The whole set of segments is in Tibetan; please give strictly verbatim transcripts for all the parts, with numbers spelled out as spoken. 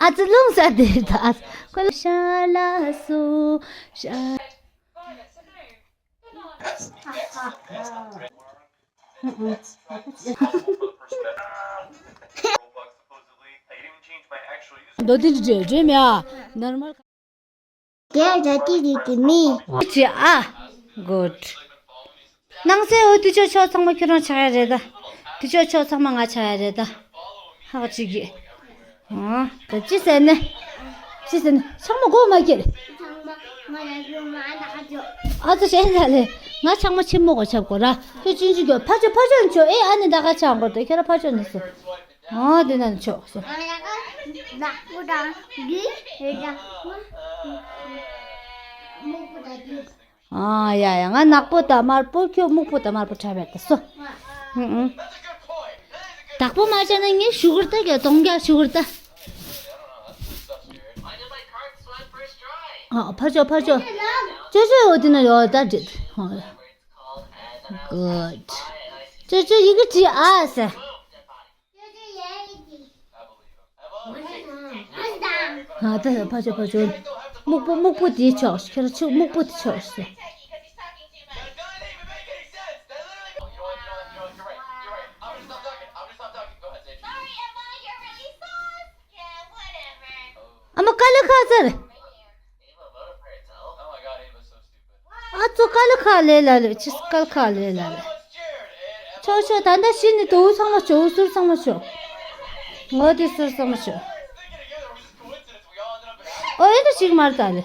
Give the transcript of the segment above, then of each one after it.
ཨ་ཙི་རླུང་ས་དེ་ད་ཨ་ཙི་ཁོ་ལ་ཤ་ལ་སོ་ཤ། མདོ་དེ་འདྲ་བརྗོད་མེད་ཨ། ནོར་མལ། རྒྱལ་ར་ཏི་རི་ཏི་མི། ཅི་ཨ། གུཌ། སྣང་སྲིད་འོ་དུས་ཚོད་ཆོག་ཚང་མ་ཁྱོད་རང་ཆགས་ཡ་རེད་ད། དུས་ཚོད་ཆོག་ཚང་མ་ང་ཆགས་ཡ་རེད་ད། ཧ་གོ་ཅིག་གི། ཨ། ད་ཅི་ཟེར་ནས། ཅི་ཟེར་ནས་ཚང་མ་སྒོ་མ་ཁྱེར། ཨ་ཙི་ཞེན་ས་ལེ། ང་ཚང་མ་ཆེན་མོ་གོ་ཆབ་གོ་ར། ཁྱོད་ཅུན་ཅུ་གྱོ་ཕ་ཆོ་ཕ་ཆོ་ཆོ་ཨེ་ཨ་ནི་ད་ག་ཆགས་གོ་ད་ཁྱོད་ར་ཕ་ཆོ་ནི་སོ། ཨོ་དེ་ན་ཆོག་སོ། ནག་པོ་དང་འདི་རེད་ད། སྨུག་པོ་དང་འདི། ཨ་ཡ་ཡ་ང་ནག་པོ་དང་དམར་པོ་ཁྱོད་སྨུག་པོ་དང་དམར་པོ་འཁྲབ་ཡ་ད་སོ། ཨུ་ཨུ། དག་པོ་མ་བྱས་ན་ངས་ཞུ་གི་རེད་ད་ག་གདོང་རྒྱག་ཞུ་གི་རེད་ད། ཨ་ཕར་ཕྱོགས་ཕར་ཕྱོགས། ཅོ་ཅོ་འོ་དེ་ན་ཡོད་ད་འདྲེད། ཨ་གུཌ། ཅོ་ཅོ་ཡི་གེ་བྲིས་ཨ་ཟེར། ང་ད་ཕ་ཆོ་ཕ་ཆོ། སྨུག་པོ་སྨུག་པོ་དེའི་ཕྱོགས་ཁྱེད་རང་ཆུ་སྨུག་པོ་དེའི་ཕྱོགས་སུ། ཨ་མ་ཀ་ལི་ཁ་ཟེར། ཨ་ཙོ་ཀ་ལི་ཁ་ལེ་ལ་ལེ་ཆིས་ཀ་ལི་ཁ་ལེ་ལ་ལེ། ཆོག་ཆོག་ད་ལྟ་ཤི་ནི་དོ་ཚང་མ་ཆོག་ཟུར་ཚང་མ་ཆོག་ངོ་དེ་ཟུར་ཚང་མ་ཆོག་ཨོ་ཡེ་ད་ཞིག་མར་ད་ལེ།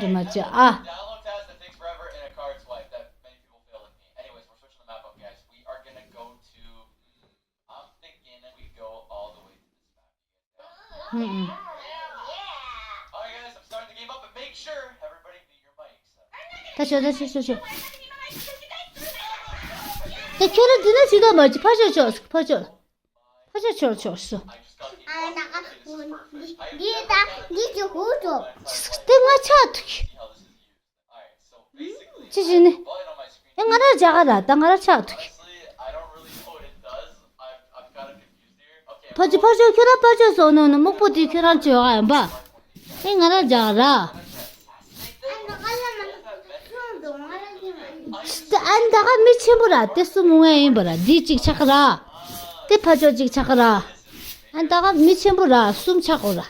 འདི་མ་ཅི་ཨ། ད་ཤོད་ད་ཤོད་ཤོད་ཤོད། ད་ཁྱོད་རང་འདི་ན་ཅི་ག་མ་ཅི་ཕ་ཤོད་ཤོད་ཕ་ཤོད། ཕ་ཤོད་ཤོད་ཤོད་ཤོད། ཨ་ན་ཨ་འདི་ད་འདི་ཅི་ཧུ་ཏོ། དེ་ང་ཆགས་ཐུག་ཅི་ཞིག་ནི། ཨེ་ང་རང་རྒྱ་གར་ར་ད་ང་རང་ཆགས་ཐུག་ཕ་ཅི་ཕ་ཅོ་ཁྱོད་རང་ཕ་ཅོ་སོང་ནོ་ནི་སྨུག་པོ་དེ་ཁྱོད་རང་བྱོས་ཨ་ཡིན་པ། ཨེ་ང་རང་རྒྱ་གར་ར། ཨ་ད་ག་མི་ཆེན་པོ་ར་དེ་གསུམ་ངོས་ཡིན་པ་ར་འདི་གཅིག་ཆགས་ར། དེ་ཕ་ཅོ་གཅིག་ཆགས་ར། ཨ་ད་ག་མི་ཆེན་པོ་ར་གསུམ་ཆགས་གོ་ར།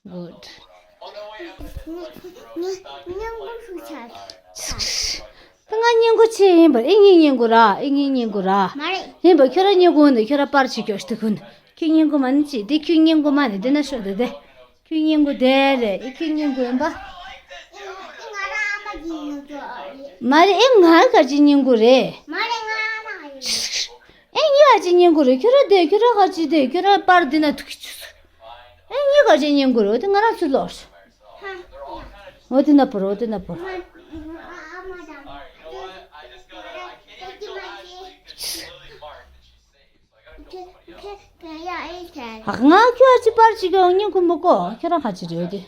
Good. ད་ང་སྙིང་གོ་ཆེ་ཡིན་པ་ཨེ་ངའི་སྙིང་གོ་ར་ཨེ་ངའི་སྙིང་གོ་ར། མ་རེད། ཡིན་པ་ཁྱོད་རང་སྙིང་གོ་འོན་ཏེ་ཁྱོད་རང་པར་ཆེ་ཁྱོད་ཤི་ཁུན། ཁྱོད་སྙིང་གོ་མ་ནི་ཅི་དེ་ཁྱོད་སྙིང་གོ་མ་ནི་དེ་ན་ཤོད་དེ་དེ། ཁྱོད་སྙིང་གོ་དེ་རེད་ཨེ་ཁྱོད་སྙིང་གོ་ཡིན་པ། མ་རེད་ཨེ་ང་ག་ཅི་སྙིང་གོ་རེད། མ་རེད་ང་ཨ་མ་ཡིན། ཨེ་ངའི་ཨ་ཅི་སྙིང་གོ་རེད་ཁྱོད་རང་དེ་ཁྱོད་རང་ག་ཅི་དེ་ཁྱོད་རང་པར་དེ་ན་ཐུག་གི་ཆུ་སོ། ཨེ་ངའི་ག་ཅི་སྙིང་གོ་རེད་དེ་ང་རང་ཚུར་ལོག་སོ། འོ་དེ་ན་བོར་འོ་དེ་ན་བོར། ཨ་ང་ཁྱོད་ཨ་ཅི་པར་ཅི་ཀྱང་སྙིང་ཁུ་མི་གོ་ཁྱོད་རང་ཁ་ཅི་རེད་དེ།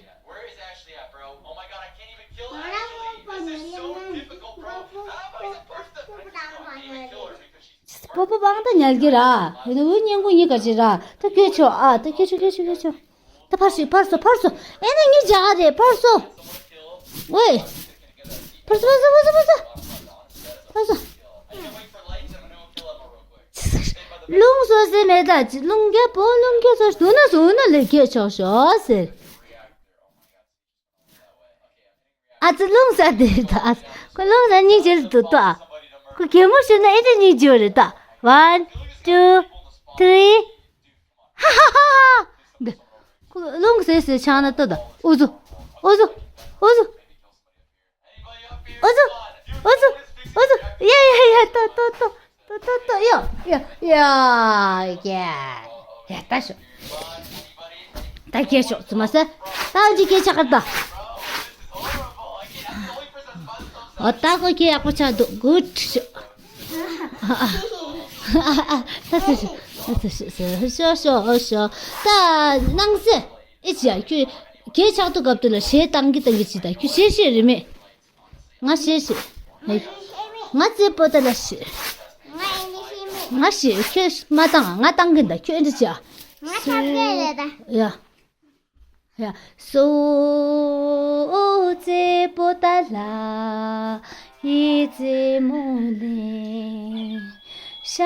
པོ་པོ་པང་ད་ཉལ་གི་ར། ཡོད་དེ་འུ་སྙིང་ཁུ་གཉིས་ཀ་ཅི་ར། ད་ཁྱོད་ཆོ་ཨ་ད་ཁྱོད་ཆོ་ཁྱོད་ཆོ་ཁྱོད་ཆོ། ད་ཕར་ཞིག་ཕར་སོ་ཕར་སོ། ཨེ་ན་ངའི་རྒྱ་གར་རེད་ཕར་སོ། ཝེ། ཕར་སོ་ཕར་སོ་ཕར་སོ་ཕར་སོ། ཕར་སོ། རླུང་སོ་སེ་མེད་ད་ཅི་རླུང་རྒྱ་པོ་རླུང་རྒྱ་སོ་སྡུག་ན་སོ་ན་ལེ་གེ་ཆོག་ཤོ་ཟེར། ཨ་ཙི་རླུང་ས་དེ་རེད་ད་ཨ་ཙི་ཁོ་རླུང་ས་སྙིང་རྗེ་རེད་འདུག་ཏོ་ཨ། ཁོ་གད་མོ་ཤོར་ན་ཨེ་ཅི་སྙིང་རྗེ་རེད་ད། One, two, three. ཧ་ཧ་ཧ་ཧ། འདི། ཁོ་རླུང་ཟེར་ཟེར་ཆགས་ན་ལྟོས་དང་། འུ་ཟུ། འུ་ཟུ། འུ་ཟུ། འུ་ཟུ། འུ་ཟུ། འུ་ཟུ། ཡ་ཡ་ཡ་ལྟོས་ལྟོས་ལྟོས། ལྟོས་ལྟོས་ལྟོས་ཡ། ཡ་ཡ་ཡ། ཡ་ད་ཤོག་ད་སྐྱེས་ཤོག་ཙི་མ་ཟེར། ད་འཇིག་སྐྱེས་ཆགས་ཀར་ད། འོ་ད་ཁོ་ཁྱེད་ཡག་པོ་ཆགས་འདུག Good ཤོག་ད་སོ་སོ་སོ་སོ་སོ་སོ་སོ་སོ། ད་སྣང་སེ་ཨེ་ཅི་ཡ་ཁྱོད་གད་ཆག་ཏུ་སྐབས་དུ་ལ་ཞེ་བཏང་གི་བཏང་གི་ཅི་ད་ཁྱོད་ཞེ་ཞེ་རེད་མེད། ང་ཞེ་ཞེ། ང་ཙེ་པོ་ད་ལ་ཞེ། ང་ཞེས་ཁྱོད་མ་བཏང་། ང་བཏང་གིན་ད། ཁྱོད་འདྲ་བྱ། ང་ཐབས་མཁས་རེད་ད། ཡ། ཡ། སོ་ཙེ་པོ་ཏ་ལ་ཡི་ཙེ་མོ་ལེ། ཤ་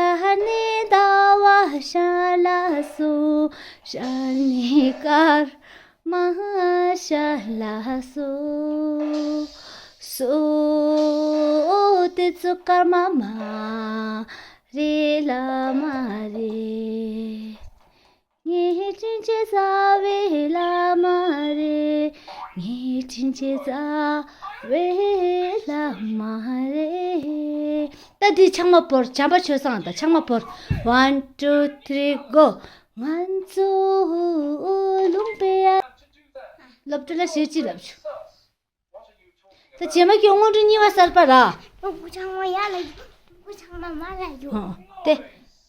ནི་ད་བ་ཤ་ལ་སོ། ཤ་ནི་ཀར་མ་ཤ་ལ་སོ། སོ་ཏེ་ཙུ་ཀར་མ་མ་རེ་ལ་མ་རེ། ངའི་དྲིན་ཅན་རྩ་བའི་བླ་མ་རེད། ངའི་དྲིན་ཅན་རྩ་བའི་བླ་མ་རེད། ད་འདི་ཕྱགས་མ་བོར། བྱམས་པ་ཆོས་བཟང་དང་ཕྱགས་མ་བོར། One, two, three, go. ང་ཚོ་ལུང་པའི་ཡ། སློབ་གྲྭ་ལ་ཞེས་ཅི་ལབ་བྱུང་། ད་རྗེས་མ་ཁྱོད་སྔོན་འགྲོ་གཉིས་པ་གསར་པ་ར། སྤུ་གུ་ཆང་མ་ཡར་ལ་རྒྱུག་སྤུ་གུ་ཆང་མ་མར་ལ་རྒྱུག་ཧང་། ཏེ།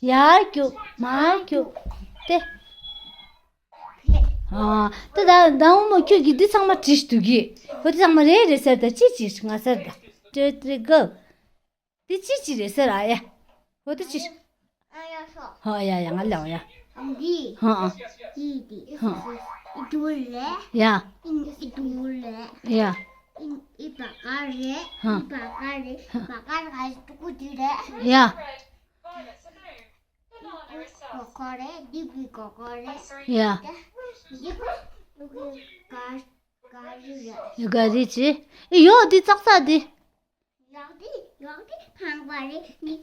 ཡར་རྒྱུག་མར་རྒྱུག་ཏེ། ཨ། ད་ད་ད་འོ་མོ་ཁྱོད་ཀྱིས་འདི་ཚང་མ་བྲིས་འདུག་གི། ཁོ་འདི་ཚང་མ་རེད་རེད་ཟེར། ད་ཅི་ཅི་ང་ཟེར་ད། Two, three, go. འདི་ཅི་ཅི་རེད་ཟེར་ཨ་ཡ། འོ་འདི་ཅི། ཨ་ཡ་སོ། ཧོ་ཡ་ཡ་ང་ལ་ཡ། འདི། ཧ་ཨ། འདི་འདི། ཧ། འདི་དུ་ལེ། ཡ། འདི་དུ་ལེ། ཡ། འདི་བ་ག་རེ། ཧ། འདི་བ་ག་རེ། ཧ། བ་ག་རེ་ག་ཅི་ཀུ་འདི་རེད། ཡ། འདི་གོ་གོ་རེད། འདི་བི་གོ་གོ་རེད། ཡ། འདི་ཀུ་ཀུ་ག་ག་རེ་རེད། ཡ་ག་རེ་ཅི། ཨེ་ཡོ་འདི་ཙག་ཙག་འདི། ཡག་དེ་ཡག་དེ་ཁང་པ་རེད། ནི་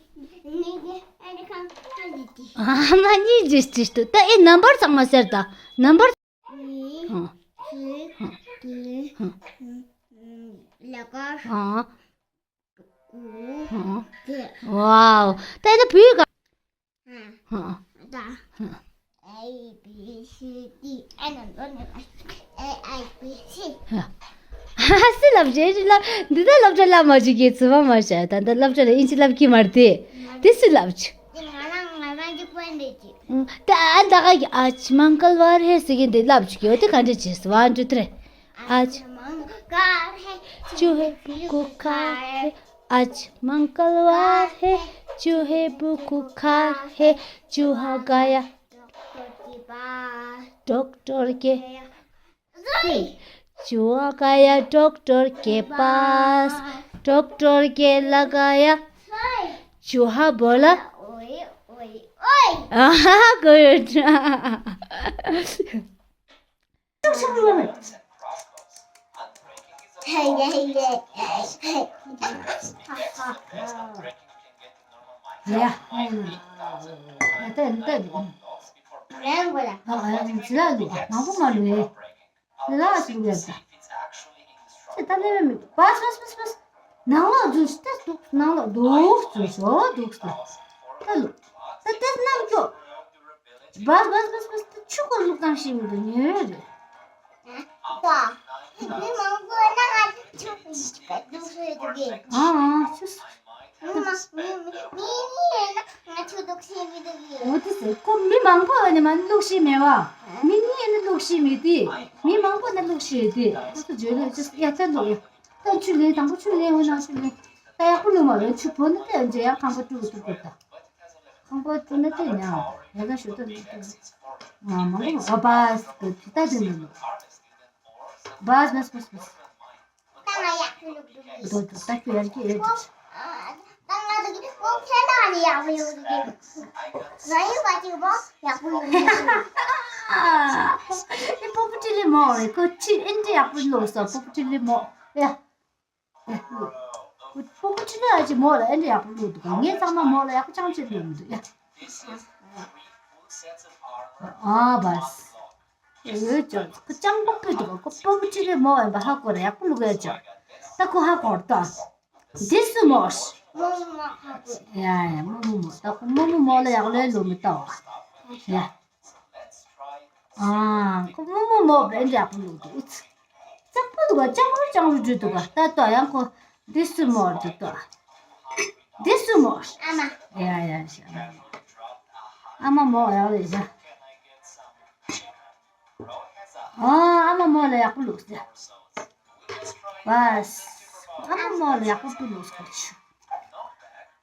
ནི་ནི་ཨ་ནི་ཁང་ཁང་འདི་དེ། ཨ་མ་གཉིས་ཅིག་ཅིག་ཏུ་ད་ཨེ་ནམ་བར་ཚང་མ་ཟེར་ད། ནམ་བར། ནི་ཧང་ཧང་ཧང་ཧང་། ལ་ཀར་ཧང་། གུ་ཧང་། དེ། ཝའོ། ད་ཨེ་ད་བུའི་ག་ཧ། ད། ཧ། A B C D ཨ་ན་ལོ་ནི་A I B C ཧ། ཧ་སི་ལབ་བྱེད་ཅི་ལབ། འདི་ད་སློབ་གྲྭ་ལབ་མ་བྱེད་ཀྱི་ཚུལ་མ་མ་བྱ། ད་ད་སློབ་གྲྭ་ལ་ཨིན་ཅི་ལབ་ཀྱི་མ་རེད་དེ། དེ་སུ་ལབ་བྱེད། དེ་ང་རང་ང་རང་གི་པོན་རེད་ཀྱི། ད་ཨ་ད་ག་གི་आज मंगलवार है ཟེར་གྱི་འདི་ལབ་བྱེད་ཀྱི། འོ་དེ་ག་འདྲ་བྱེད། One, two, three. आज मंगलवार है जो है बुखार है। आज मंगलवार है जो है बुखार है। चूहा गया डॉक्टर के पास। डॉक्टर के। चूहा गया डॉक्टर के पास। डॉक्टर के लगाया। चूहा बोला। ओए ओए ओए। आहा, good। ཡ། ཡ། ཏན་ཏན། ཨ། ཨ། ཅི་ལ་ལུས། མང་པོ་མ་ལུས། ལ་ཞིག་ཡོད་ད། ཅི་ད་ལེ་མི་འདུག་པས་པས་པས་པས། ནང་ལོགས་འཛུལ་ཏེ་འདུག་ནང་ལོགས་འདུག་འཛུལ་ཤོག་འདུག་ད་ལོ། ད་ལྟ་ནམ་སྐྱོ། བས་བས་བས་བས། ད་ཆུ་ཁོ་བླུགས་སྟངས་ཤེས་མི་འདུག་ཉོས་རེད། ད། མི་མང་པོ་ན་ང་ཆུ་འདུག་སེ་འདུག་གི། ཨ་ཨ་ཆུ། མི་མང་མི་མི་མི་གཉིས་ཡོད་ན་ང་ཆུ་འདུག་སེ་མི་འདུག་གི། འོ་དེ་ཟེར་ཁོ་མི་མང་པོ་ཡོད་ན་མ་བླུགས་ཤེས་མེད་བ། མི་གཉིས་ཡོད་ན་བླུགས་ཤེས་མེད་དེ། མི་མང་པོ་ན་བླུགས་ཤེས་དེ། ཁོ་ཚོ་བརྗོད་ལས་ཅི་ཡ་ད་བླུགས་ཡ། ད་ཆུ་ལེན། དང་པོ་ཆུ་ལེན། འོ་ན་ཆུ་ལེན། ད་ཡག་པོ་ལུག་མ་རེད། ཆུ་བོ་ནི་ཏེ་འཇེ་ཡག་ཁང་པ་ཀྲུག་ཏུ་ཀུ་ད། ཁང་པ་ཀྲུག་ན་ཏེ་ཉག་ཡ་ད་ཞུ་ཏུ་ནི་ཏེ། ང་མང་པོ་ཨ་པ་སི་ཀི་ཏུ་ད་ཏེ་ནི་ལུག་པས་པས་པས་པས། ད་ང་ཡག་པོ་ལུག་ཏུ་ཏུ་ཏུ་ད་ཁྱོད་ཡར་གྱི་ཨེ་ཏུ། ད་ང་ཏུ་ཀི་ཁོང་ཁྱེད་ད་ནི་ཡག་པོ་ཡོད་ཀི། ང་ཡི་བ་ཅིག་བོ་ཡག་པོ་ཡོད་ཀི། ཨ། ཨེ་པོ་པོ་ཏི་ལི་མོ་རེད། ཁོ་ཅི་ཨེ་འདྲ་ཡག་པོ་ལུག་སོ། པོ་པོ་ཏི་ལི་མོ་ཡ། ཨེ། པོ་པོ་ཆུ་ལ་ཨ་ཅེ་མོ་ལ་ཨེ་འདྲ་ཡག་པོ་བླུགས་འདུག་ངས་ཚང་མ་མོ་ལ་ཡག་པོ་ཅང་ཅེ་བླུགས་མི་འདུག་ཡ། ཨ་བས། ཨེ་ཅོ་ཁོ་ཅང་པོ་པོ་འདུག་ཁོ་པོ་པོ་ཆུ་ལ་མོ་ཡིན་པ་ཧ་གོ་ར་ཡག་པོ་བླུགས་ཡ་ཅོ། ད་ཁོ་ཧ་གོ་ར་ད། འདི་སུ་མོ། ཡ་ཡ་མོ་མོ་མོ། ད་ཁོ་མོ་མོ་མོ་ལ་ཡག་ལོས་བླུགས་མི་ལྟ་བ། ཡ། ཨ། ཁོ་མོ་མོ་མོ་བས་འདྲ་པོ་ལུག་འདུག་ཙག་པོ་འདུག་ག་ཅང་རུ་ཅང་རུ་འདྲུད་འདུག་ག་ད་ལྟོ་ཡང་ཁོ་འདི་སུ་མོ་འདུག་ཏོ། འདི་སུ་མོ། ཨ་མ། ཡ་ཡ་ཤ། ཨ་མ་མོ་ཡག་ལས་ཤ། ཨ། ཨ་མ་མོ་ལ་ཡག་པོ་ལུག་ཟེར། བས། ཨ་མ་མོ་ལ་ཡག་པོ་པུ་ལུག་ཟེར་ཁོ་ཆུ།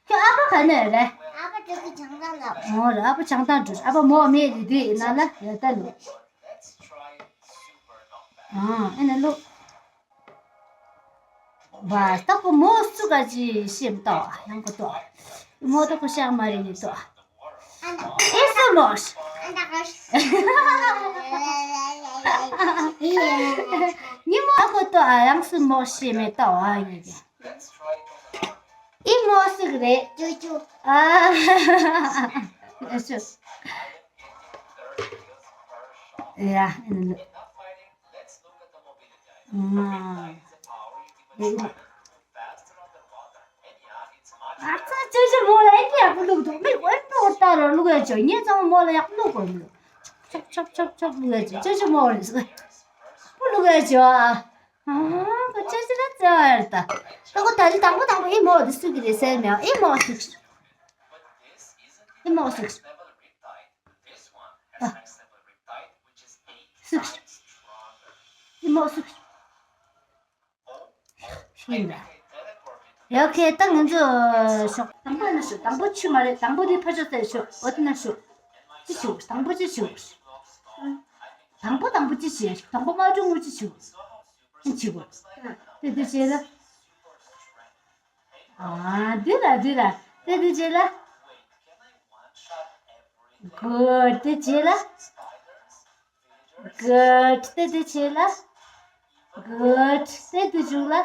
ཁྱོད་ཨ་ཕ་ག་ནས་རེད། ཨ་ཕ་ ཨོ་ར་ཨ་ཕ་ཆང་ཐང་འགྲོ། ཨ་ཕ་མོ་མེད་རེད་དེ་ཡིན་ན་ལ་ཡ་ད་ལོ། ཨ་ཨེ་ན་ལོ། བ་ད་ཁོ་མོ་སུ་ག་ཅི་ཤེས་མ་ཏོ་ཡང་ཁོ་ཏོ། མོ་ད་ཁོ་ཤག་མ་རེད་ནི་ཏོ། ཨེ་སུ་མོ་ཤ། ཉི་མོ་ཁོ་ཏོ་ཨ་ཡང་སུ་མོ་ཤེས་མེད་ཏོ་ཨ་ཡིན་གི། ཨི་མོ་སུ་གི་རེད། ཅུ་ཅུ། ཨ། ཨེ་སུ། ཡ། ཨེ་ནི། ང་། ཨ་ཙི། ཅོ་ཅོ་མོ་ལ་ཨེ་འདྲ་ཡག་པོ་བླུགས་འདུག་མི་ཨེ་འདྲ་ལྟ་རུ་བླུགས་ཡ་ཅོ། ངས་ཚང་མ་མོ་ལ་ཡག་པོ་བླུགས་དགོས་མི་འདུག་ཆོབ་ཆོབ་ཆོབ་ཆོབ་བླུགས་ཡ་ཅོ། ཅོ་ཅོ་མོ་རེད་ཟེར། པོ་བླུགས་ཡ་ཅོ། ཨ། ཨ་ཁོ་ཅོ་ཅོ་ལ་བརྩེ་བ་ཡོད་ད། ད་ཁོ་ད་ལི་དང་པོ་དང་པོ་ཨི་མོ་འདི་སུ་གི་རེད་ཟེར་མེད། ཨི་མོ་སུ་གི། ཨི་མོ་སུ་གི། ཨ། སུ་གི། ཨི་མོ་སུ་གི། ཤེས་ཡིན་ད། ཡ་ཨོ་ཁེ། ད་ང་ཚོ་ཞོག་དང་པོ་ན་ཞོག་དང་པོ་ཆུ་མ་རེད། དང་པོ་དེ་ཕར་ཕྱོགས་ཚེ་ཞོག་འོ་དེ་ན་ཞོག་ཅི་ཞོག་དང་པོ་ཅི་ཞོག་དང་པོ་དང་པོ་ཅི་བྱེད། དང་པོ་མ་འགྲོ་ངུ་ཅི་ཞོག་ཅི་ཞོག་དེ་དེ་བྱེད་ལ། ཨ་དེ་ལ་དེ་ལ་དེ་དེ་བྱེད་ལ། གུཌ། དེ་བྱེད་ལ། གུཌ། དེ་དེ་བྱེད་ལ། གུཌ། དེ་དེ་བྱུག་ལ།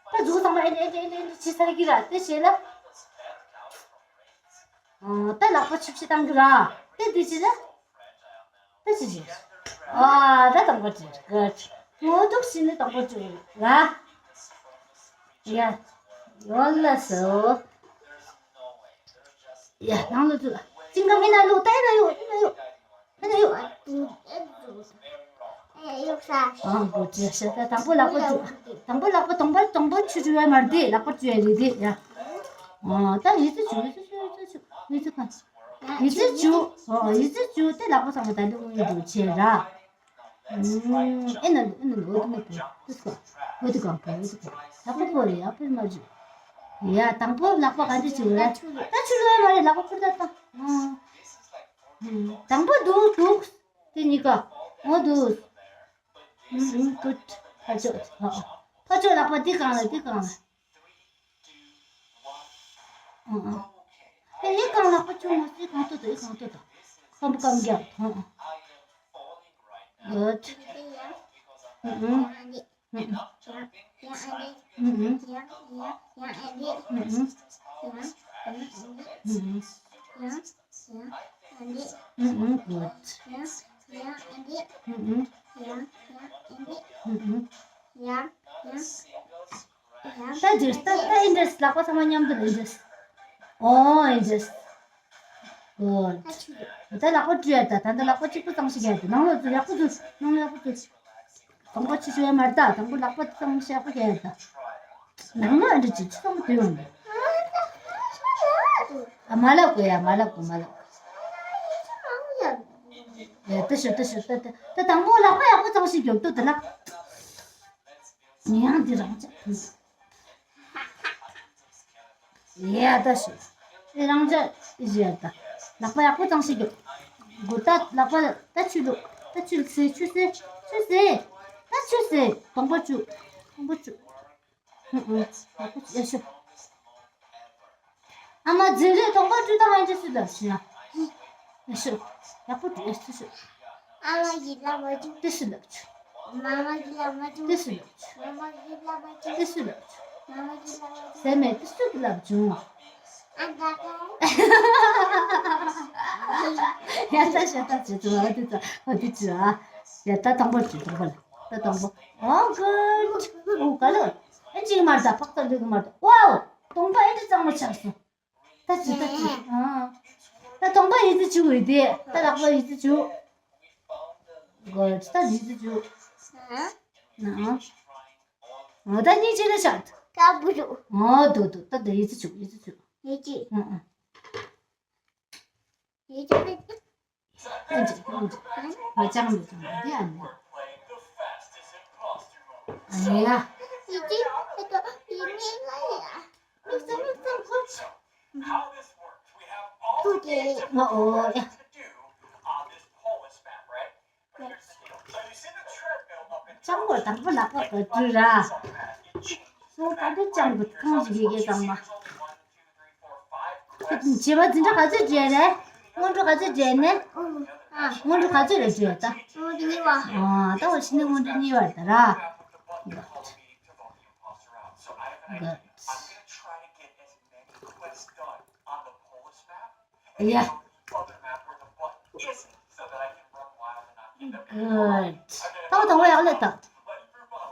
ད་མཛུབ་གུ་ཚང་མ་ཨེ་འདྲ་ཨེ་འདྲ་ཨེ་འདྲ་བྱེད་ཚར་གི་ར། དེ་བྱེད་ལ། ཨ། ད་ལག་པ་ཆུ་བྱེད་བཏང་གི་ར། དེ་དེ་བྱེད་ལ། དེ་བྱེད་བྱེད། ཨ། ད་དང་པོ་བྱེད། གུཌ། ངོ་ཐུག་ཕྱིན་ནས་དང་པོ་བྱེད་ར། ཡ། ཡོད་ལ་སོ། ཡ། ནང་ལ་ཚུད། ཅིང་ཀ་མི་ན་ལུ་ཏའི་ན་ཡོད་ན་ཡོད་ན་ཡོད། ཨ་འགོ་ཅི་ཤ་ད་དང་པོ་ལག་པ་བཅུག་དང་པོ་ལག་པ་དང་པོ་དང་པོ་ཆུ་བཅུ་བའི་མར་དེ་ལག་པ་བཅུ་ཡ་རེད་དེ་ཡ། ཨ་ད་ཡི་ཙི་བཅུ་ཡི་ཙི་བཅུ་ཡི་ཙི་བཅུ་ཡི་ཙི་གང་ཡི་ཙི་བཅུ། ཨ་ཡི་ཙི་བཅུ་དེ་ལག་པ་ཚང་མ་ད་འདི་དངོས་ཡོད་བྱས་ར། ཨེ་ན་ལུ་ཨེ་ན་ལུ་འོ་དེ་མ་པོ་དེ་སོ། འོ་དེ་གང་པོ་འོ་དེ་གང་ཡག་པོ་པོ་རེད། ཡག་པོ་མ་བྱུང་། ཡ་དང་པོ་ལག་པ་ག་འདྲ་བྱུང་ར། ད་ཆུ་ལོས་མ་རེད། ལག་པ་ཕུར་ད་ད། དང་པོ་འདུག་འདུག་དེ་གཉིས་ཀ་འོ་འདུག་ཨུ་ཨུ་གུཌ། ཕ་ཆོ་ཨ་ཨ་ཕ་ཆོ་ལག་པ་འདི་གང་ལ་འདི་གང་ལ། ཨ་ཨ་ཨེ་ཡི་གང་ལག་པ་ཆུ་མ་སི་གང་ཏོ་ཏོ་ཡི་གང་ཏོ་ཏོ་ཁམ་ཁམ་རྒྱག་ཨ་ཨ་གུཌ། ཨུ་ཨུ། ད་ཇིར་ད་ད་ཨིན་ཇིར་ལག་པ་ཚང་མ་མཉམ་དུ་ཨིན་ཇིར། ཨོ་ཨིན་ཇིར། གུཌ། ད་ལག་པ་བཀྲུས་ཡ་ད། ད་ད་ལག་པ་གཅིག་པུ་གཙང་ཞིག་ཡ་ད། ནང་ལོགས་ཚུར་ཡག་པོ་ཚུར། ནང་ལོགས་ཡག་པོ་ཚུར། དང་པོ་ཆུ་ཆུ་ཡ་མར་ད། དང་པོ་ལག་པ་གཙང་ཞིག་ཡག་པོ་ཡ་ད། ནང་ལོགས་ཨ་འདྲ་ཅིག་ཆུ་གཙང་མ་དུ་ཡོང་ད། ཨ་མ་ལབ་དགོས་ཡ། མ་ལབ་དགོས་མ་ལབ། ཡ་ད་ཤོད་ད་ཤོད་ད་ད་ད་དང་པོ་ལག་པ་ཡག་པོ་གཙང་ཞིག་ཡོང་ད་ད་ལགས། ངས་ཡང་འདི་རང་ཅག་ཕུལ། ཡ་ད་ཤི། ཨེ་རང་ཅག་ཨེ་ཟེར་ད། ལག་པ་ཡག་པོ་གཙང་ཞིག་གི། གུ་ད་ལག་པ་ད་ཆུ་ལུག་ད་ཆུ་ལུག་སེ་ཆུ་སེ་ཆུ་སེ། ད་ཆུ་སེ། དང་པོ་ཆུ། དང་པོ་ཆུ། ཨུ་ཨུ། ཡག་པོ་ཡ་ཤོ། ཨ་མ་རྫིག་རེད། དང་པོ་བཀྲུ་དང་ཨེ་འདྲ་སུ་ལབ་ཤི་ཡ། ཡ་ཤི། ཡག་པོ་བཀྲུ་ཡ་ཤི་ཤི། ཨ་མ་གི་ལབ་མ་བྱུང་། ཏི་སུ་ལབ་བྱུང་། མ་མ་གི་ལབ་མ་བྱུང་། ཏི་སུ་ལབ་བྱུང་། མ་མ་གི་ལབ་མ་བྱུང་། ཏི་སུ་ལབ་བྱུང་། མ་མ་གི་ལབ་མ་བྱུང་། ཟེར་མེད། ཏི་སུ་གི་ལབ་བྱུང་། ཨ་ད་ད། ཡ་ད་ཤ་ད་ཅི་ཙི་བ་ཏི་ཙི་བ་ཏི་ཙི་ཨ། ཡ་ད་དང་པོ་བཀྲུ། དང་པོ་ལ་ད་དང་པོ། ཨོ་གུཌ། ཨོ་ག་ལ། ཨེ་ཅིག་མར་ད་ཕག་ཚ་འདུག་མར་ད། ཝའོ། དང་པོ་ཨེ་འདྲ་གཙང་མ་ཆགས་སོང་། ད་ཅི་ད་ཅི། ཨ། ད་དང་པོ་ཡི་ཙི་བཅུག་ཡོད་དེ། ད་ལག་པ་ཡི་ཙི་བཅུག་གུཌ། ད་ཡི་ཙི་བཅུག་ན། ཨ་ད་གཉིས་ཅི་ལ་ཤག་ད་བུ་རུ། ཨོ་དོ་དོ། ད་ད་ཡི་ཙི་བཅུག་ཡི་ཙི་བཅུག་ཡི་ཙི། ཨ་ཨ། ཡི་ཙི་ད་ཅི། ཨེ་ཅི་ཨེ་ཅི། མ་ཅང་མི་ཅང་དེ་ཨ་ནི། ཨ་ཡ། ཡི་ཙི་ད་ཡི་ཙི་ལ་ཡ། མིག་ཙམ་མིག་ཙམ་གུཌ། ཨོ་ཨོ་ཡ། ལྕང་པོ་དང་པོ་ལག་པ་ག་དུས་ར། སོ་ད་དུ་ལྕང་པོ་གང་ཞིག་ཡི་གེ་གཙང་མ། བྱེ་བ་འཛིན་གྲྭ་ག་ཚོད་བགྲེས་རེད། སྔོན་འགྲོ་ག་ཚོད་བགྲེས་ནས། སྔོན་འགྲོ་ག་ཚོད་རེད་བགྲེས་ད། སྔོན་འགྲོ་གཉིས་པ། ཨ་ད་འོ་ཕྱི་ནས་སྔོན་འགྲོ་གཉིས་པ་རེད་ད་ར། Good. Good. Yeah. Good. ད་དང་པོ་ཡག་ལེ་ད།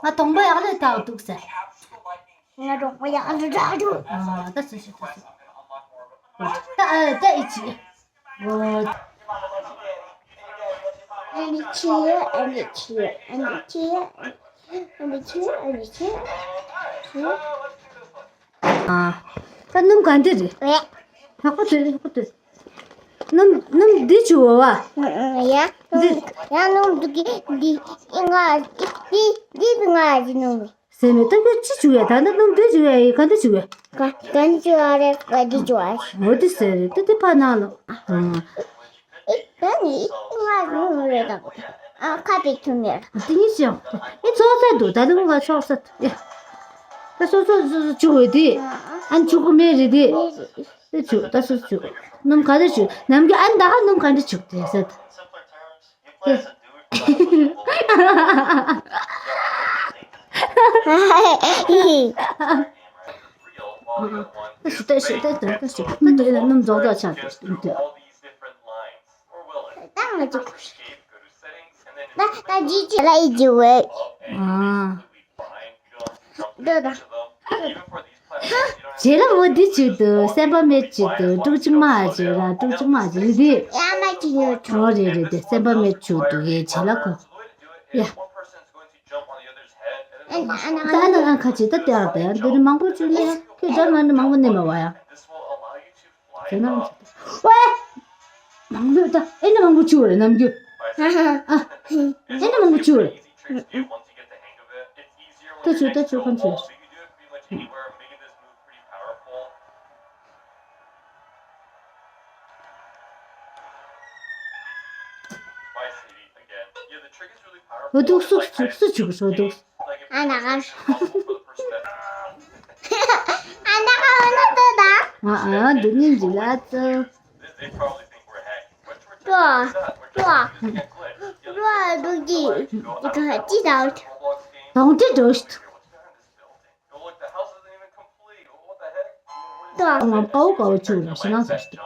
ང་དང་པོ་ཡག་ལེ་ད་འདུག་ཟེར། ང་དང་པོ་ཡག་ལེ་ད་འདུག་ཨ་ད་སུ་ཞིག་ད་སུ། Good. ད་ཨ་ད་ཨི་ཅི། Good. And the chair, and the chair, and the chair, and the chair, and the chair. ཨ། ད་སྣུམ་ག་འདི་རེད། ཡག་པོ་འདུག་ཡག་པོ་འདུག་སྣུམ་སྣུམ་འདི་བྱུག་བ་བ། ཡ། འདི། ཡ་སྣུམ་འདི་གི་འདི་ང་འདི་འདི་ང་འདི་སྣུམ། ཟེར་ནས་ད་ཁྱོད་ཅི་བྱུག་ཡ། ད་ནི་སྣུམ་འདི་བྱུག་ཡ་ཡི་ག་འདི་བྱུག་ཡ། ག་ག་འདི་བྱུག་ཡ་རེད། ག་འདི་བྱུག་ཡ། འོ་འདི་ཟེར་རེད། ད་འདི་ཕར་ནང་ལ། ཨ། ཨེ་ད་ནི་ང་རུ་རེད་དང་། ཨ་ཁ་པའི་ཐུམ་ཡར། དེ་ཉིད་ཅང་། ཨེ་ཚོགས་ས་འདུག་ད་ལུང་ང་ཚོགས་ས་འདུག་ཡ། ད་སོ་སོ་སོ་སོ་བྱུག་འོས་དེ། ཨ་ནི་བྱུག་གི་མེད་རེད་དེ། དེ་བྱུག་ད་སོ་སོ་བྱུག་སྣུམ་ག་འདྲ་བྱུག་ནམ་རྒྱུན་ཨ་ནི་ད་ག་སྣུམ་ག་འདྲ་བྱུག་དེ་ཟེར། དེ། ད་ཞུ་ད་ཞུ་ད་ད་ད་ཞུ་ད་དེ་ལ་སྣུམ་རྫོགས་རྫོགས་ཆགས་ཏེ་ད། ད་ང་ཅིག་ད་ད་ཇི་ཅི་ལ་ཡི་ཇི་ཝེ། ཨ། ད་ད། རྗེས་ལ་འོ་འདི་བྱེད་དུ་སེམས་པ་མེད་བྱེད་དུ་དཀྲུག་ཅིག་མ་བྱེད་ར་དཀྲུག་ཅིག་མ་བྱེད་དེ། ཡ་མ་ཅི་ཡོད་ཆོག་རེད་རེད་དེ་སེམས་པ་མེད་བྱེད་དུ་ཡེ་བྱེད་ལ་གོ། ཡ། ཨ་ན་ཨ་ཁ་ཅིག་ད་ལྟ་ཡར་ད་ཡ་འདི་ནི་མང་པོ་བྱུང་ན་ཡ་ཁྱོད་འདྲ་མ་ནི་མང་པོ་ནི་མ་བ་ཡ། དེ་ན་ཨེ་ནི་མང་པོ་བྱུང་རེད་ནམ་རྒྱུན། ཨ། ཨེ་ནི་མང་པོ་བྱུང་རེད། ད་ཆུ་ད་ཆུ་ཁམ་ཆུ། འོ་འདུག་སུ་སུ་སུ་ཆུ་གི་སོ་འདུག་ཨ་ན་ག་ཨ་ན་ག་ཨ་ན་ཏོ་ད། ཨ་ཨ་འདི་ནི་འདི་ལ་ཙོ། ཏོ་ཏོ་ཏོ་འདུག་ཅི་ཅི་ད། དང་དེ་འགྲོ་ཤི། ཏོ། ང་པའོ་པའོ་ཆུ་ར་ཤི་ན་ས་ཤི།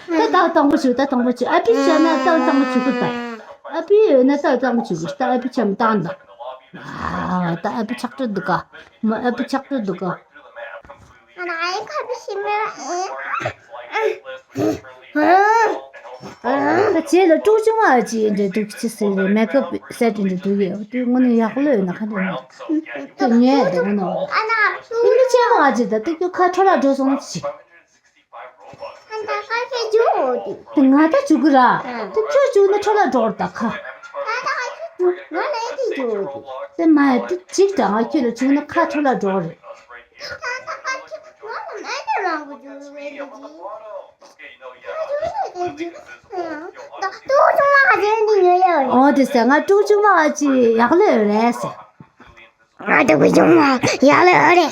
ད་ད་དང་པོ་ཆུ་ད་དང་པོ་ཆུ་ཨ་པི་བྱས་ན་ད་དང་པོ་ཆུ་གི་ད། ཨ་པི་ཡོད་ན་ད་དང་པོ་ཆུ་གི་ད་ཨ་པི་ཆམ་ཏང་ད། ཨ་ད་ཨ་པི་ཆག་ཏུ་འདུག་ག་མ་ཨ་པི་ཆག་ཏུ་འདུག་ག་ཨ་ན་ཨ་ཡི་ཁ་པི་ཤི་མེ་ཨ། ད་ཁྱེད་ལ་དཀྲུག་ཅིང་མ་ཅི་འདྲ་འདུག་ཅི་ཟེར་རེད། མེ་ཀབ་སེ་ཊི་འདྲ་འདུག་ཡོད་དུས་དངོས་གནས་ཡག་ལོས་ན་ཁ་འདྲ་འདུག་ཉེ་འདུག་ནོ། ཨ་ན་ཏི་མི་ཅན་མ་ཅི་ད་ཏི་ཀྱོ་ཁ་འཕྲོ་ལ་འགྲོ་སོང་ཅི། ང་ད་ཁ་ཤས་འཇུ་འོ་དུས། ང་ད་འཇུ་གི་ར། ཏི་ཁྱོད་འཇུ་ན་འཕྲོ་ལ་འགྲོ་ར་ད་ཁ། ང་ད་ཁ་ཤས་འཇུ་ང་ལ་ཨེ་ཏི་འཇུ་འོ་དུས། ཏི་མ་ཡ་ཏི་ཅིག་ད་ང་ཁྱོད་ལ་འཇུ་ན་ཁ་འཕྲོ་ལ་འགྲོ་རེད། ཨོ་དེ་ཟེར་ང་དཀྲུག་ཅུང་མ་ཅི་ཡག་ལོས་རེད་ཟེར། ང་དཀྲུག་ཅུང་མ་ཡག་ལོས་རེད།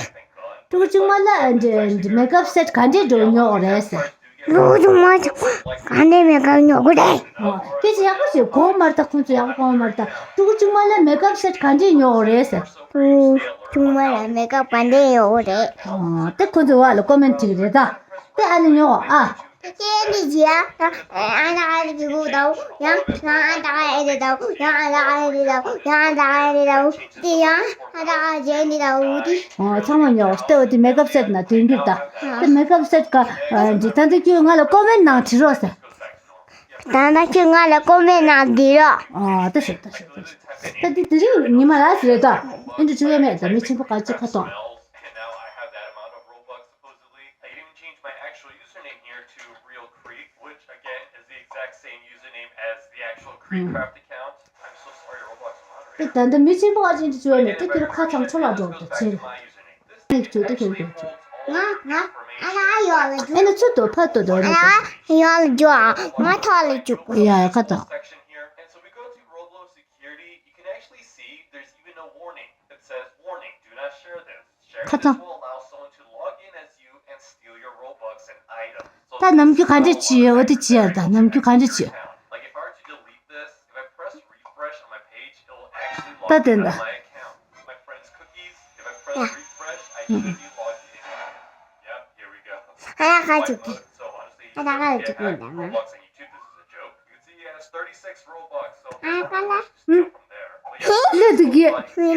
དཀྲུག་ཅུང་མ་ལ་འདི་འདི་མེ་ཀབ་སེ་ཊི་ག་འདྲས་འགྲོ་ཉོག་རེད་ཟེར། དཀྲུག་ཅུང་མ་ག་འདྲས་མེ་ཀབ་ཉོ་གི་རེད། ཨོ་སྐད་ཆ་ཡག་པོ་ཞིག་གོ་མ་རེད་ད། ཁོང་ཚོ་ཡག་པོ་གོ་མ་རེད་ད། དཀྲུག་ཅུང་མ་ལ་མེ་ཀབ་སེ་ཊི་ག་འདྲས་ཉོ་རེད་ཟེར། དཀྲུག་ཅུང་མ་ལ་མེ་ཀབ་ག་འདྲས་ཉོ་རེད། ཨོ་དེ་ཁོང་ཚོ་བ་ལ་ཀོ་མེན་ཊི་བྲིས་རེད་ད། དེ་ཨ་ནི་ཉོ་ཨ། ཁྱེད་འདི་ཅི་ཡ། ཨ་ན་ཨ་རི་གི་གུ་དའུ་ཡང་ང་ཨ་ད་ཨ་རི་དའུ་ཡང་ཨ་ད་ཨ་རི་དའུ་ཡང་ཨ་ད་ཨ་རི་དའུ་དེ་ཡང་ཨ་ད་ཨ་ཇེ་འདི་དའུ་དེ། ཨོ་ཚང་མ་ཉོ་སྟེ་འོ་དེ་མེ་ཀབ་སེ་ཊི་ན་དོན་འགྱུར་ད། དེ་མེ་ཀབ་སེ་ཊི་ག་འདི་ད་འདི་ཁྱོད་ང་ལ་ཀོ་མེན་ཊི་ནང་བྲིས་རོགས་ཟེར། ད་ལྟ་ཁྱོད་ང་ལ་ཀོ་མེན་ནང་འདི་རོགས། ཨ་ད་ཤོད་ད་ཤོད་ད་ཤོད། ད་འདི་དེ་རིང་ཉི་མ་ར་ཟེར་ད། ཨེ་འདྲ་བྱུང་ཡོད་མེད་ད་མི་ཆེན་པོ་ག་ཅི་ཁ་ཐོག་དེ་ད་ལྟ་མི་ཆེན་པོ་ག་ཅི་འདྲ་བྱུང་ཡོད་མེད་དེ་ཁྱོད་ཁ་ཚང་ཆོ་ལ་འགྲོ་ད་ཆེ། ཁྱོད་ཚོ་ཁྱོད་ཚོ། ང་ང་ཨ་ན་ཡོད་ལ་ཨེ་ན་ཚུར་དོ་ཕར་དོ་དོ་ར་དོ། ཡོད་ལ་འཇུག་ང་ཐོག་ལ་འཇུག་ཡ་ཡ་ཁ་དོ། ཁ་དོ། ད་ནམ་རྒྱུན་ག་འདྲ་བྱེད་ཡོད་འོ་དེ་བྱེད་ཡ། ད་ནམ་རྒྱུན་ག་འདྲ་བྱེད། ད་དེ་འདྲ། ཨ་ཁ་ཅིག་གི་ཨ་ད་ཁ་ཅིག་གི་ཨ་ཁ་ལ། ལས་འདུག་གི་མི་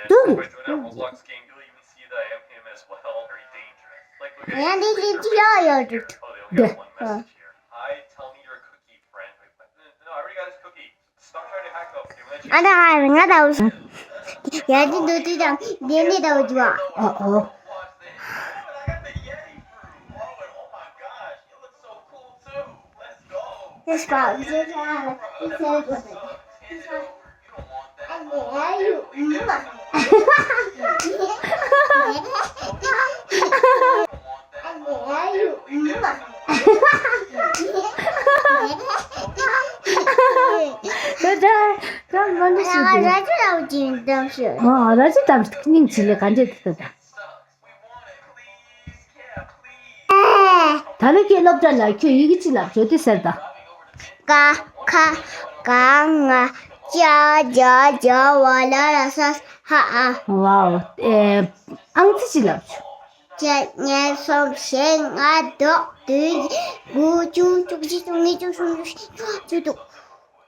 འདུག་ཡང་འདི་ལས་ཅི་ཡག་ཡོད་འདུག་འདི། ཨ་ད་ང་ང་ད་བུ་ཡ་འདི་འདུག་དུས་དང་འདི་འདི་ད་བུ་ཇུ་ཨ། ཨོ་ཨོ། This part is ད་ད་ད་མ་འདི་ཞིག་འདུག་ར་ཅི་ར་ཅི་འདམ་ཞིག་ཨ་ར་ཅི་འདམ་ཞིག་སྙིང་ཆི་ལེ་ག་འདྲས་འདུག་ད་ད། ད་ལོ་ཁྱོད་སློབ་གྲྭ་ལ་ཁྱོད་ཡི་གེ་གཅིག་ལབ་ཤོག་དེ་ཟེར་ད། ཀ་ཁ་ག་ང་ཅ་ཇ་ཇ་ཝ་ལ་ར་ས་ཧ་ཨ། ཝའོ། ཨེ། ཨང་རྩིས་གཅིག་ལབ་ཤོག་གཅིག་གཉིས་གསུམ་བཞི་ལྔ་དྲུག་བདུན་དགུ་བཅུ་བཅུ་གཅིག་བཅུ་གཉིས་བཅུ་གསུམ་བཅུ་བཞི་བཅུ་དྲུག་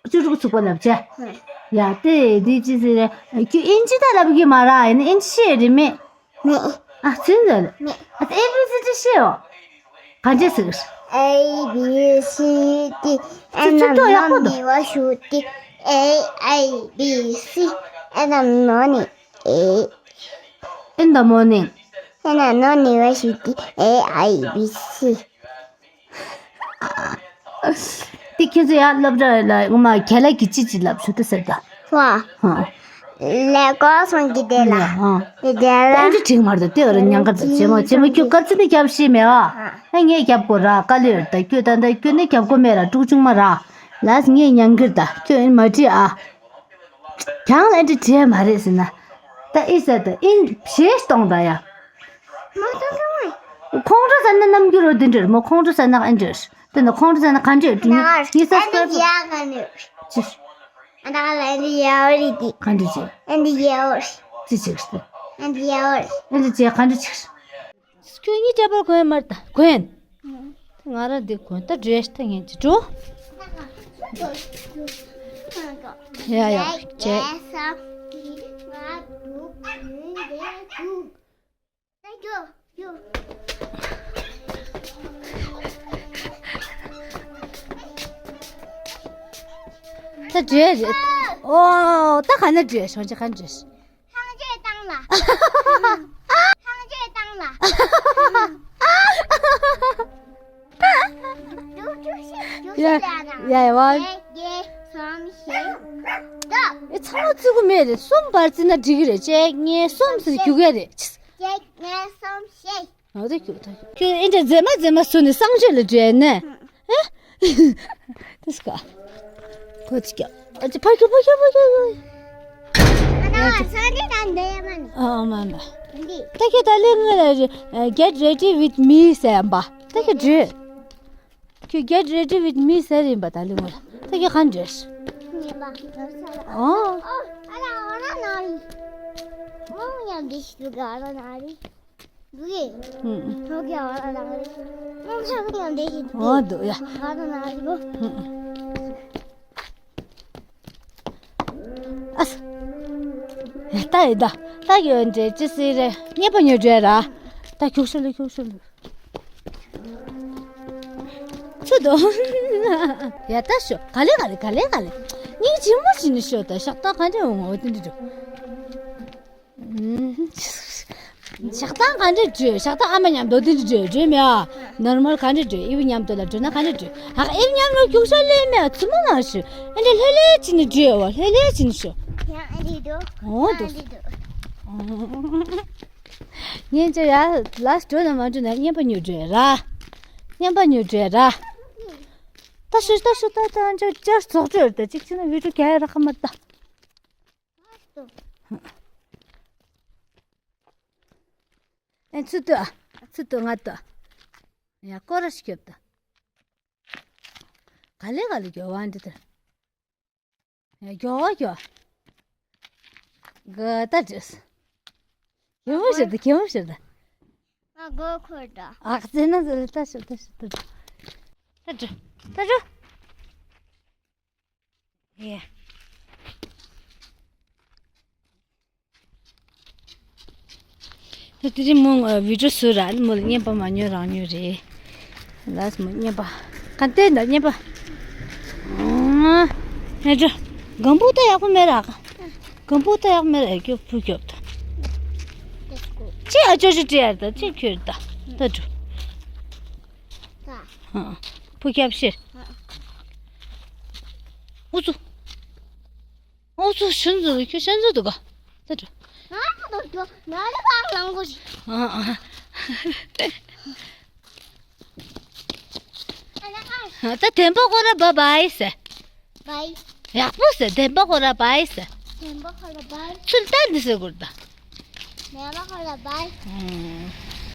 བཅུ་དྲུག་ཚུགས་པ་ལབ་བྱས། ཡ་དེ་དེ་ཅི་ཟེར། ཁྱོད་ཨིན་ཇི་ད་ལབ་གི་མ་ར། ཨིན་ཨིན་ཇི་ཤེས་རེད་མེད། མེད། ཨ་ཚིན་ཟེར། མེད། ཨ་ཨེ་བི་སི་ཌི་ཤེས་ཡོད། ག་འདྲས་ཟེར། A B C D ཚུ་ཚུ་ཐོ་ཡག་པོ་འདུག་ཨེ་ན་ནོ་ནི་བ་ཤུ་ཏི། A A B C ཨེ་ན་ནོ་ནི། ཨེ། In the morning. ཨེ་ན་ནོ་ནི་བ་ཤུ་ཏི། A I B C དེ་ཁྱེད་ཚོ་ཡང་སློབ་གྲྭ་ལ་ངོ་མ་རྒྱ་ལ་གི་ཅི་ཅི་ལབ་ཤོག་དེ་ཟེར་ད། ཧོ། ཧ། ལས་ཀོ་སོང་གི་དེ་ལ། ཡ་ཧ། དེ་དེ་ལ། ཨེ་འདྲ་དྲིག་མར་ད་དེ་བར་ཉང་ཀར་ད་བྱེ་མ་བྱེ་མ་ཁྱོད་སྐར་ཚི་ནི་རྒྱབ་ཤེས་མེད་ཨ། ཨ་ངས་རྒྱབ་དགོས་ར་དཀའ་ལས་ཡོད་ད་ཁྱོད་ད་ད་ཁྱོད་ནི་རྒྱབ་དགོས་མེད་ར་དཀྲུག་ཆུང་མ་ར། ལགས་ངས་ཉང་ཀིར་ད་ཁྱོད་ཨེ་མ་དྲིས་ཨ། ཁྱང་ལ་འདྲི་བྲིས་མ་རེད་ཟེར་ན། ད་ཨི་ཟེར་ད་ཨིན་བྱེད་གཏོང་ད་ཡ། མ་གཏོང་གཏོང་བས། ཁོང་ཁྲོ་ཟ་ན་རྣམ་འགྱུར་རོ་འདི་འདྲ་རེད་མོ། ཁོང་ཁྲོ་ཟ་ན་ཨེ་འདྲ་རེད། དེ་ནི་ཁོང་ཁྲོ་ཟ་ན་ག་འདྲ་རེད་དྲི་ཉན་ཡིན་ས་ཨེ་འདི་སྐབས་ཡག་ག་ནི། ཅི། ཨ་ད་ག་ལ་ཨེ་འདི་ཡག་རེད་དེ། ག་འདྲ་བྱེད། ཨེ་འདི་ཡག་རེད། ཅི་བྱེད་ཟེར། ཨེ་འདི་ཡག་རེད། ཨེ་འདི་བྱེད་ག་འདྲ་བྱེད། ཁྱོད་གཉིས་ཀྱ་པར་གོན་མར་ད་གོན། ང་རང་འདི་གོན་ད་འདྲེས་ད་ངན་ཅི་འགྲོ། ཡ་ཡ་ཅེ། ད་འདྲེས་རེད། ཨོ་ད་ག་ན་འདྲེས་སོང་ཅི་ག་འདྲེས། ལྷང་ཅེས་བཏང་ལ། ལྷང་ཅེས་བཏང་ལ། ཡ་ཡ་ཡ་ཝ། ཨེ་ཚང་མ་བརྩི་གི་མེད་རེད། གསུམ་བར་བརྩི་ན་འགྲིག་གི་རེད། གཅིག་གཉིས་གསུམ་ཟེར་རྒྱུག་གི་རེད། ཨོ་དེ་རྒྱུག་ད་རྒྱུག་ཁྱོད་ཨེ་འདྲ་མཛེས་མ་མཛེས་མ་བཟོས་ནས་གསང་སྤྱོད་ལ་འགྲོ་ཡ་ནས། ཨེ། དེ་སྐ། ཁོ་ཅི་ཀྱ། ཨ་ཅི་ཕ་ཁྱོད་ཕ་ཁྱོད་ཕ་ཁྱོད། ཨ་ད་སང་ཅི་ད་འདི་ཡ་མ་ནི། ཨ་ཨ་མ་མ། འདི། ད་ཁྱོད་ད་ལེ་ངོས་ལ་རེ། Get ready with me ཟེར་ཡམ་པ། ད་ཁྱོད་འགྲོས། ཁྱོད་Get ready with me ཟེར་ཡིན་པ་ད་ལེ་ངོས་ལ། ད་ཁྱོད་གང་འགྲོས། ངེས་པ། ཨོ། ཨོ། ཨ་ལ་ཨོ་ན་ན་རི། ཨོ་ཡ་འདི་ཞིག་ག་ཨ་ལ་ན་རི། འདུག་གི་ཧུམ། ཐོག་གི་ཨ་ལ་ན་རི། ཨོ་ས་གི་ཡང་འདི་ཞིག་འདུག་གི་ཨོ་འདུག་ཡ། ཨ་ལ་ན་རི་བོ། ཧུམ། ཨ་ས། ཡ་ད་ཡི་ད། ད་གི་འདྲེ་ཅི་སི་རེ། ཉེ་པ་ཉོ་འདྲེ་ར། ད་ཁྱུག་ཤོ་ལུ་ཁྱུག་ཤོ་ལུ། ཚུ་དོ། ཡ་ད་ཤོ། ག་ལེ་ག་ལེ་ག་ལེ་ག་ལེ། སྙིང་རྗེ་མོ་ཞིག་ནི་ཤོ་ད་ཤག་ད་ག་འདྲེ་འོང་འོ་དེ་འདྲེ་འགྲོ། ཤག་ད་ག་འདྲེ་འགྲོ། ཤག་ད་ཨ་མ་མཉམ་དུ་དེ་འདྲེ་འགྲོ་མེད་ཨ། ནོར་མལ་ག་འདྲེ་འགྲོ། ཨི་བི་མཉམ་དུ་ལ་འགྲོ་ན་ག་འདྲེ་འགྲོ། ཧ་ཨི་བི་མཉམ་ལ་ཁྱུག་ཤོ་ལེ་མེད་ཨ་ཚུ་མ་ན་ཤོ། ཨ་འདྲེ་ལྷེ་ལྷེ་ཅི་ནི་འགྲོ་བ་ལྷེ་ལྷེ་ཅི་ནི་ཤོ། ཡང་ཨ་འདྲེ་འགྲོ། འོ་དོ། ཨ་འདྲེ་འགྲོ། ངས་ཅི་ཡ་ལ་སྤྲོ་ན་མ་འགྲོ་ན་རྔན་པ་ཉོ་འགྲོ་ཡ་ར། རྔན་པ་ཉོ་འགྲོ་ཡ་ར། ད་ཤོད་ད་ཤོད་ད་ད་ཅར་ཅར་ཚོགས་འགྲོ་ཡ་ར། ད་ཅིག་ཅི་ན་བི་ཌིའོ་ག་ཡ་ར་ཁ་མ་ད། ཨེ་ཚུ་ཏུ་ཨ་ཚུ་ཏུ་ང་ཏུ་ཡ་ཀོ་ར་ཤི་ཁྱོབ་ད། ག་ལེ་ག་ལེ་གྱོ་བ་འདི་ད། ཡ་གྱོ་གྱོ། ག་ད་ཅིས། གྱོ་མོ་ཤི་ད་གྱོ་མོ་ཤི་ད། ང་གོ་ཁོར་ད། ཨ་ཙེ་ན་ཟེར་ད་ཤི་ད་ཤི་ད། ད་ཅི་ད་ཅི། ཡེ། ད་དེ་རིང་མོ་ང་བི་ཌིའོ་བཟོས་ར་ནི་མོ་ལ་རྔན་པ་མ་ཉོ་རང་ཉོ་རེད། ལགས་མོ་རྔན་པ། ག་འདྲ་འདུག་རྔན་པ། ཨང་། ཡ་ཅོ། གམ་བུ་ད་ཡག་པོ་མེད་ར། གམ་བུ་ད་ཡག་པོ་མེད་ར། ཡ་ཁྱོད་བུ་ཁྱོད་ད། ཅི་ཨ་ཅོ་ཅི་ཅི་ཡ་ད་ཅི་ཁྱོད་ད། ད་ཅོ། ཨ། བུ་ཁྱབ་ཤེར། ཨུ་ཚུ། ཨུ་ཚུ་ཤུན་ཚུ་ཁྱོད་ཤན་ཚུ་འདུག་ག་ད་དྲུ། ང་ཚོ་དུ་ང་ཚོ་གང་ལང་གོ་ཞིག་ཨ་ཨ། ཨ་ལ་ཨ། ད་དེན་པ་ཁོ་ར་བ་བའི་ཟེར། བའི། ཡག་པོ་ཟེར་དེན་པ་ཁོ་ར་བའི་ཟེར། དེན་པ་ཁོ་ར་བའི། ཚུལ་ལྟ་འདི་ཟེར་དགོས་ད། དེན་པ་ཁོ་ར་བའི།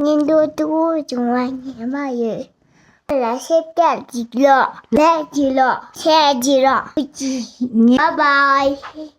ཉིན་དུ་དུ་བྱུང་བ་ཉི་མ་ཡོད། ལ་ཤེས་བྱ་གཅིག་ལོ། ལས་གཅིག་ལོ། ཆས་གཅིག་ལོ། གཅིག་ཉི་མ་བའི།